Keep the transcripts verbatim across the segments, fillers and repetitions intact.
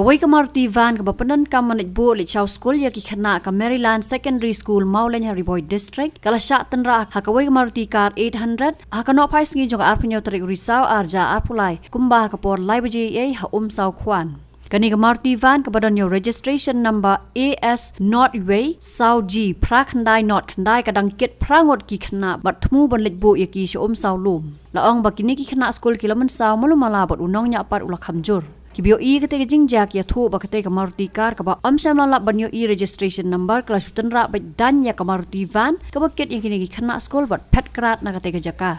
Kawei ka Maruti van kaba pyndonkam ban leit buh leit shaw skul ïa ki khynnah ka Maryland Secondary School, Mawlein, ha Ri Bhoi District, ka la shah tynrah ha kawei ka Maruti car eight hundred ha ka nohphaisngi jong ka arphew tarik Risaw arhajar arphew lai, kumba ha ka por lai baje eiei ha Umsaw Khwan. Kane ka Maruti van kaba don ïa u registration number A S nought wei saw G phra khyndai nought khyndai ka dang kit phra ngut ki khynnah bad thmu ban leit buh ïa ki sha Umsaw Lum. La ong ba kine ki khynnah skul ki la mynsaw malu mala bad u nongñiah pat u la kham jur. Kiba ïohi ïa katei ka jingjia ki ïathuh ba katei ka Maruti car kaba ym shym la lap ban ïohi registration number ka la shu tynrah beit daiñ ïa ka Maruti van kaba kit ïa kine ki khynnah skul bad phet krad na katei ka jaka.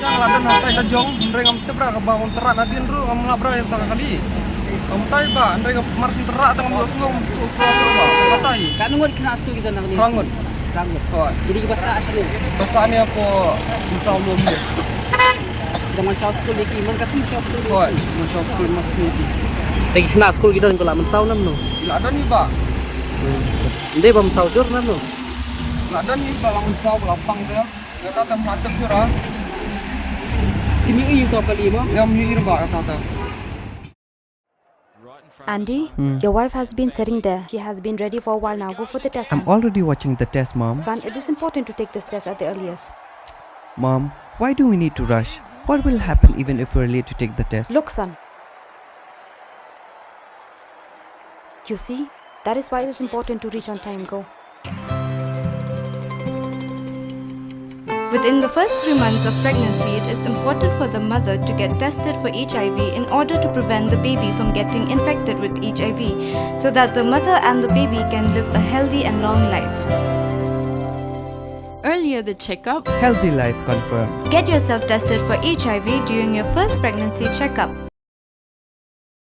Ka la don hatai la jong, hynrei ngam tip ba ka ba un tyrah nadien ruh ngam lap ba ïa tang kali. Ngam tai ba, hynrei ka mar syn tyrah tang ngam ïohsngew, ngam ïohsngew ba. Hatai. Katno ngut khynnah skul ki don hangne? Phra ngut. Phra ngut. Hooid. Jadi ki ba sah shano? Ba sah ne hapoh Umsaw Lum. Dang wan shaw skul ïa ki, man ka sngi shaw skul ïa ki. Hooid, wan shaw skul man ka sngi ïa ki. Te ki khynnah skul ki don ki la mynsaw ne mano? Ki la don hi ba. Ym dei ba mynsaw jur ne mano? Ki la don hi ba la mynsaw ba la pang de. Ïa kata tam la tip jur ah. Kim ïohi ïa uto kali mo? Ym ïohi ba ïa kata. Andy, your wife has been sitting there. She has been ready for a while now. Go for the test, son. I'm already watching the test, Mom. Son, it is important to take this test at the earliest. Mom, why do we need to rush? What will happen even if we're late to take the test? Look, son. You see, that is why it is important to reach on time. Go. Within the first three months of pregnancy, it is important for the mother to get tested for H I V in order to prevent the baby from getting infected with H I V, so that the mother and the baby can live a healthy and long life. Earlier the checkup, healthy life confirmed. Get yourself tested for H I V during your first pregnancy checkup.